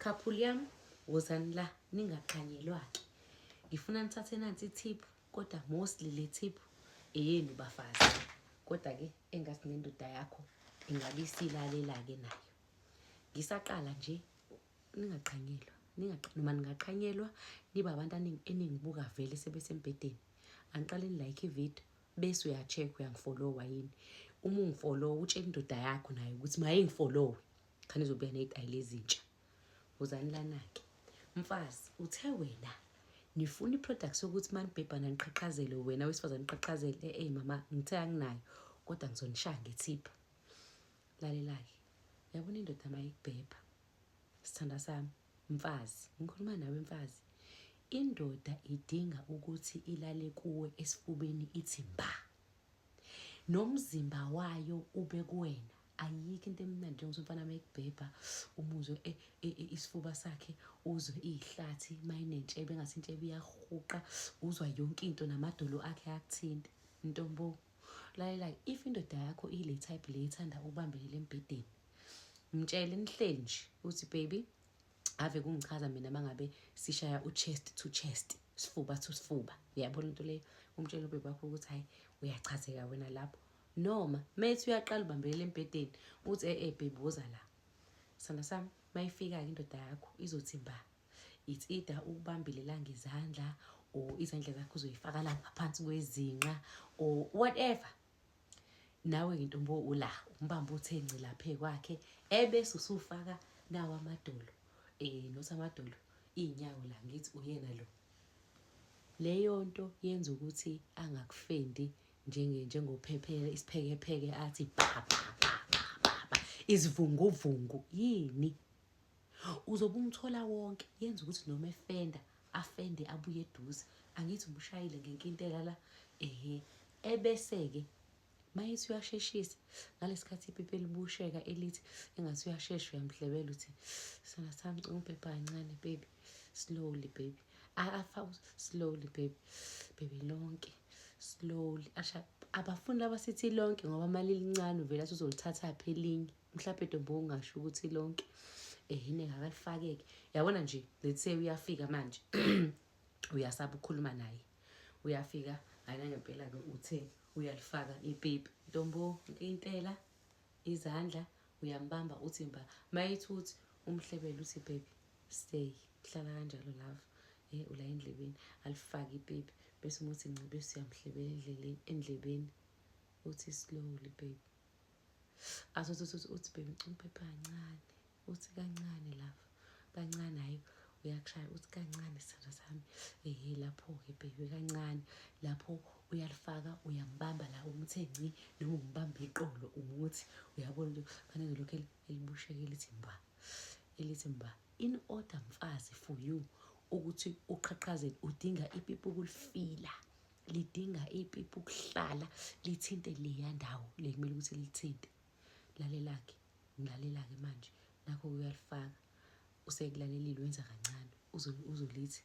Couple yami, wozani la, ningaqhanyelwa-ke. Ngifuna nithathe nansi i-tip, kodwa mostly le tip eyenu bafazi. Kodwa-ke engathi nendoda yakho ingabe isilalela-ke nayo. Ngisaqala nje, ningaqhanyelwa, noma ningaqhanyelwa nibe abantu eningibuka vele sebesembhedeni. Angiqale ni-like ividiyo bese uya-check uyangifollowa yini. Uma ungifollowa, utshele indoda yakho nayo ukuthi mayingifollowe, khani izobuya ney'tayile ezintsha. Wozani lana-ke. Mfazi, uthe wena nifuna i-product yokuthi manibhebhana niqhaqhazele, wena wesifazane uqhaqhazele. Eh mama, ngithe anginayo, kodwa ngizonishaya ngethiphu. Lalela-ke, uyabona indoda mayikubhebha, sithanda sami, mfazi, ngikhuluma nawe mfazi, indoda idinga ukuthi ilale kuwe esifubeni ithi mba, nomzimba wayo ube kuwena. Ayikho into emnandi njengokuthi umfana mayekubhebha umuzwe isifuba sakhe, uzwe ihlathi mayinentshebe, engathi intshebe iyahuqa, uzwa yonke into namadolo akhe ayakuthinta. Ntombo, lalela, if indoda yakho ile type le ethanda ukubambelela embhedeni, mtshele nihleli nje uthi, "Baby, ave kungichaza mina mangabe sishaya u-chest to chest, sifuba to sifuba." Uyabona into leyo? Umtshele ubebe wakho ukuthi hayi, uyachazeka wena lapho. Noma methi uyaqala ubambelela embhedeni, uthi, "Eh baby, woza la, sithanda sami." Mayifika-ke indoda yakho izothi mba, it's either ukubambile la ngezandla or izandla zakho uzoyifaka la ngaphansi kwezinqa or whatever. Nawe ngintombo ula umbambo uthe ngci lapha kwakhe, ebese usufaka nawo amadolo, not amadolo, iy'nyawo la, ngithi uyena lo. Leyo nto yenza ukuthi angakufendi njengophephela isiphekepheke, athi pa pa pa pa pa pa, isivunguvungu yini, uzobe umthola wonke. Yenza ukuthi noma efenda, afende abuye eduze, angithi umshayile ngenkintela la. Ehe, ebese-ke mayethi uyasheshisa ngalesikhathi ipipi elibusheka elithi engathi uyashesha, uyamhlebela uthi, "Sona sami, ungibhebha kancane baby, slowly baby." Afa slowly baby, baby lonke, slowly. Asha abafuni laba sithi lonke, ngoba mali lincane, uvela athi uzolithatha phi elinye. Mhlawumbe ntombo ungasho ukuthi lonke, iningi akalifakeke. Yabona nje, let's say uyafika manje, uyasaba ukukhuluma naye, uyafika, hayi, nangempela-ke uthe uyalifaka ipipi. Ntombo, intela izandla, uyambamba uthi mba. Mayethi uthi umhlebele uthi, "Baby, stay, hlala kanjalo love." Ula endlebeni alifake ipipi, bese umuthi nci, bese uyamhlebela endleleni, endlebeni uthi, "Slowly baby." Athi uthi, "Baby, ngicela kancane." Uthi, "Kancane love, kancane." Hayi, uyakushaya, uthi, "Kancane, sithanda sami." Ehe, lapho-ke baby, kancane lapho uyalifaka, uyambamba la, umuthe nci noma umbamba iqolo, umuthi uyabona nje fanele lokhu elibusheke lithi mba, elithi mba. In order, mfazi, for you ukuthi uqhaqhazele, udinga ipipi ukulifila, lidinga ipipi ukuhlala lithinte leya ndawo le kumele ukuthi lithinte. Lalela-ke, ngilalela-ke manje. Nakho uyalifaka, usekulalelile, wenza kancane, uzolithi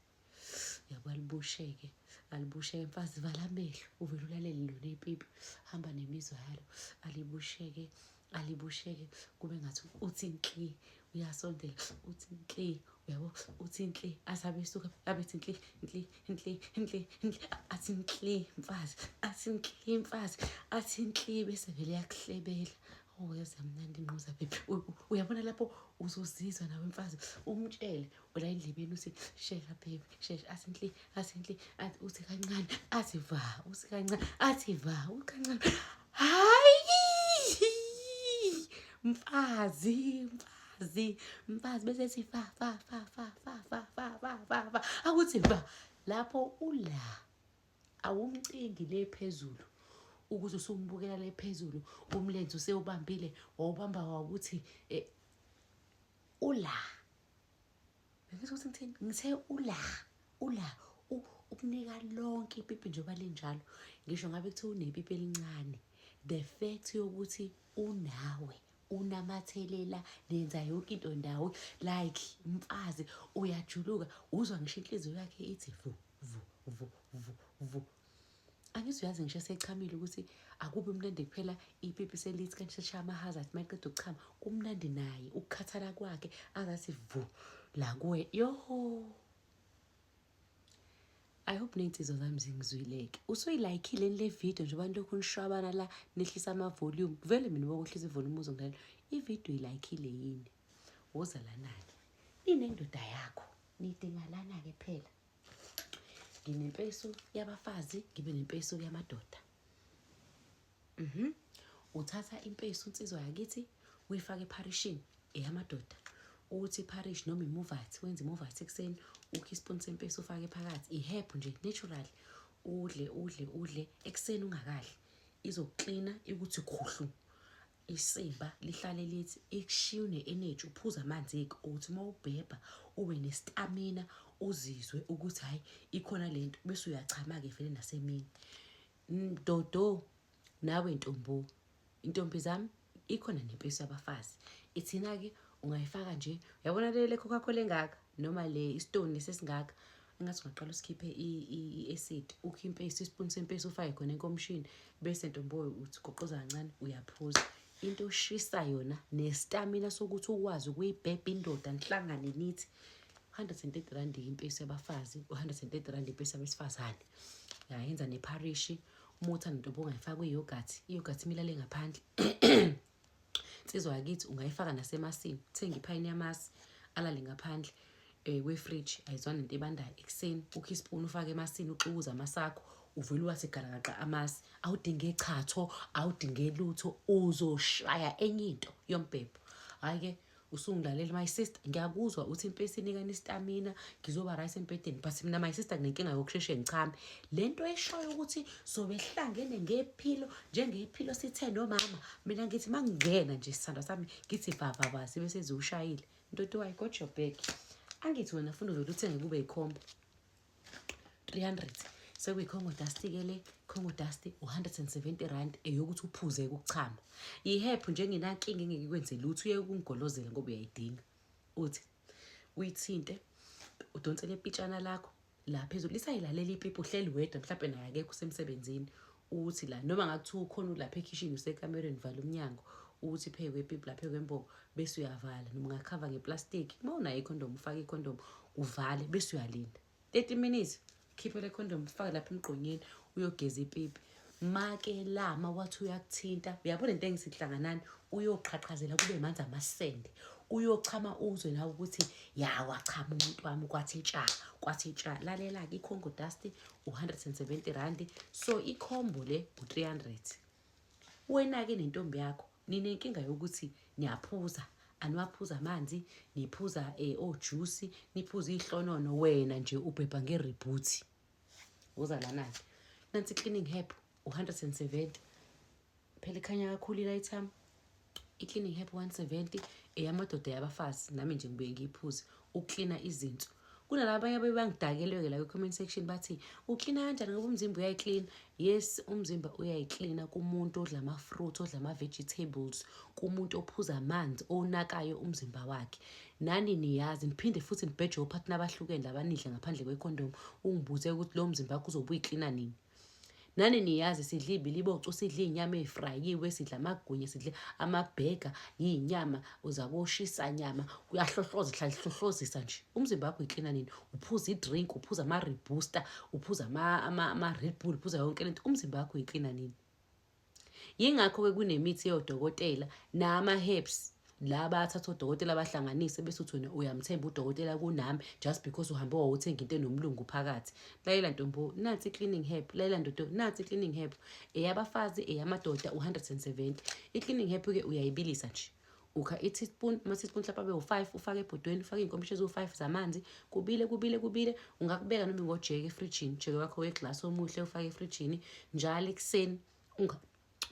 yabo alibusheke, alibusheke. Mfazi, vala amehlo, uvele ulalele lona ipipi, hamba nemizwa yalo. Alibusheke, alibusheke, kube ngathi uthi nhli, uyasondela, uthi nhli, uyabo, uthi nhli, asabe esuka abethi nhli nhli nhli nhli nhli, athi nhli mfazi, athi nhli mfazi, athi nhli, bese vele yakuhlebela. Oh, yazi yamnandi ingquza baby. Uyabona lapho uzozizwa nawe mfazi, umtshele ula endlebeni uthi, "Shesha baby, shesha." Athi nhli, athi nhli, athi uthi kancane, athi va, uthi kancane, athi va, uthi kancane. Hayi mfazi, mfazi, mfazi, bese ethi fa fa fa fa fa fa fa fa fa fa, akuthi va lapho. Ula awumcingi le phezulu ukuze usumbukela le phezulu, umlenze usewubambile, wawubamba wawuthi ula. Bengithi ukuthi ngithini? Ngithe ula, ula ukunika lonke ipipi njengoba linjalo. Ngisho ngabe kuthiwa unepipi elincane, the fact yokuthi unawe unamathelela, nenza yonke into ndawo, like mfazi, uyajuluka, uzwa ngisho inhliziyo yakhe ithi vu vu vu vu vu. Angithi uyazi ngisho esechamile ukuthi akubi mnandi kuphela ipipi selithi kanti seshaya ama-hazard uma eqeda ukuchama kumnandi naye ukukhathala kwakhe azathi vu la kuwe yoho. I hope ney'nsizwa zami zingizwileke. Usuyilayikhile le video njengoba nilokhu nishwabana la nehlisa ama-volume. Vele mina bokuhlisa i-volume uzongilalela. I-video uyilayikhile yini? Woza lana-ke. Ninendoda yakho. Nidinga lana-ke phela. Nginempesu yabafazi, ngibe nempesu yamadoda. Uthatha impesu insizwa yakithi uyifake epharishini eyamadoda. Uthi ipharishi noma imuvathi, wenze imuvathi ekuseni, ukhe isipuni sempesu ufake phakathi, i-herb nje natural. Udle udle udle ekuseni ungakadli. Izokuklina ikuthi khuhlu. Isimba lihlale lithi ikushiya une-energy uphuze amanzi-ke uthi uma ubhebha ube nestamina uzizwe ukuthi hhayi ikhona lento bese uyachama-ke vele nasemini. Dodo nawe ntombo, intombi zami ikhona nempesu yabafazi. Ithina-ke ungayifaka nje, uyabona le Coca-Cola engaka noma le isitoni lesi esingaka engathi ungaqala usikhiphe i-acid ukhe impesu isipuni sempesu ufake khona enkomishini bese ntombo uthi goqoza kancane uyaphuza. Into oshisa yona nestamina sokuthi ukwazi ukuyibhebha indoda nihlangane nithi 130 rand impesu yabafazi, 130 rand impesu yabesifazane. Uyayenza nepharishi, uma uthanda ntombo ungayifaka kwi-yogurt, i-yogurt imilale ngaphandle. Insizwa yakithi ungayifaka nasemasini, thenga iphayini yamasi alale ngaphandle kwefriji, ayizwani nento ebandayo. Ekuseni ukhe isipuni ufake emasini uxukuze amasakho, uvele uwathi galakaqa amasi. Awudinge chatho, awudinge lutho, uzoshaya enye into yombhebho. Hhayi-ke usungilalela my sister, ngiyakuzwa uthi impesi inikana istamina, ngizoba right embhedeni, but mina my sister nginenkinga yokusheshe ngichame. Le nto eshoyo ukuthi sobe hlangene ngephilo njengephilo sithe nomama, mina ngithi mangingena nje sithandwa sami ngithi vavava sibe seziwushayile. Ntoto, I got your back. Angithi wena funa uvele uthenge kube yikhombo 300 sekuyikhongo dust-ke le khongo dust u-170 rand eyokuthi uphuze ukuchama. I-herb nje engenankinga engeke ikwenze lutho, uye ukungigolozela ngoba uyayidinga. Uthi uyithinte udonsele ipitshana lakho la phezulu lisayilalela ipipi uhleli wedwa mhlawumbe naye akekho usemsebenzini. Uthi la noma ngakuthiwa ukhona ulapha ekhishini usekamereni vala umnyango uthi phe kwepipi lapha kwembobo bese uyavala noma ungakhava ngeplastiki uma unayo ikhondomu ufake ikhondomu uvale bese uyalinda 30 minutes khiphe le condom ufake lapha emgqonyeni uyogeza ipipi. Make lama wathi uyakuthinta, uyabona into engisihlanganani uyoqhaqhazela kube manzi amasende, uyochama uzwe nawe ukuthi yawachama umuntu wami kwathi tsha kwathi tsha. Lalela-ke ikhongo dust u-170 rand, so ikhombo le u-300. Wena-ke nentombi yakho ninenkinga yokuthi niyaphuza, aniwaphuza amanzi, niphuza ojusi, niphuza ihlonono, wena nje ubhebha ngeribhuthi. Woza lana-ke nansi i-cleaning herb u-170, phela ikhanya kakhulu i-light yami. I-cleaning herb 170 eyamadoda yabafazi, nami nje ngibuye ngiyiphuze ukuklina izinso. Kunalabanye abaye bangidakelwe-ke la kwi-comment section bathi uklina kanjani ngoba umzimba uyayiklina. Yes, umzimba uyayiklina kumuntu odla ama-fruit, odla ama-vegetables, kumuntu ophuza amanzi, onakayo umzimba wakhe. Nani niyazi, niphinde futhi nibheje ophathina abahlukene labanidle ngaphandle kwekhondomu, ungibuze ukuthi lowo mzimba wakho uzobe uyiklina nini. Nani niyazi sidla ibiliboco, sidla iy'nyama ey'frayiwe, sidla amagwinya, sidle amabhega, iy'nyama uzakoshisa nyama, kuyahlohloza, hlala ihlohlozisa nje. Umzimba wakho uyiklina nini? Uphuza i-drink, uphuza ama-rebooster, uphuza ama-Red Bull, uphuza yonke lento, umzimba wakho uyiklina nini? Yingakho-ke kunemithi yodokotela nama-herbs la bathatha odokotela bahlanganise bese uthi wena uyamthemba udokotela kunami just because uhambe wawuthenga into enomlungu phakathi. Lalela ntombo, nansi i-cleaning herb. Lalela ndodo, nansi i-cleaning herb eyabafazi eyamadoda u-170. I-cleaning herb-ke uyayibilisa nje, ukha i-teaspoon, ama-teaspoon mhlawumbe abe u-5, ufake ebhodweni, ufake iy'nkomishi eziwu-5 zamanzi, kubile kubile kubile. Ungakubeka noma ngojeke efrijini, jeke wakho weglasi omuhle ufake efrijini njalo ekuseni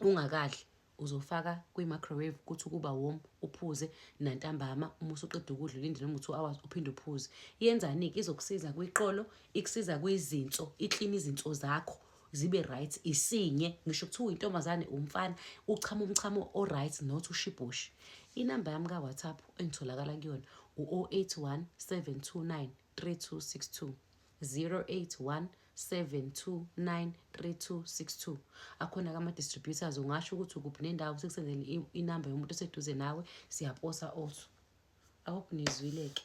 ungakadli uzofaka kwi-microwave kuthi ukuba warm uphuze, nantambama uma usuqeda ukudla ulinde noma u-2 hours uphinde uphuze. Yenzani-ke? Izokusiza kwiqolo, ikusiza kwizinso, iklina izinso zakho zibe right. Isinye ngisho kuthiwa uyintombazane umfana uchama umchamo o-right not ushibhoshi. Inamba yami ka-WhatsApp engitholakala kuyona u-081 729 3262, 081. 729 3262. Akhona-ke ama-distributors. Ungasho ukuthi ukuphi nendawo, sikusendele inamba yomuntu oseduze nawe. Siyaposa also. I hope nizwile-ke.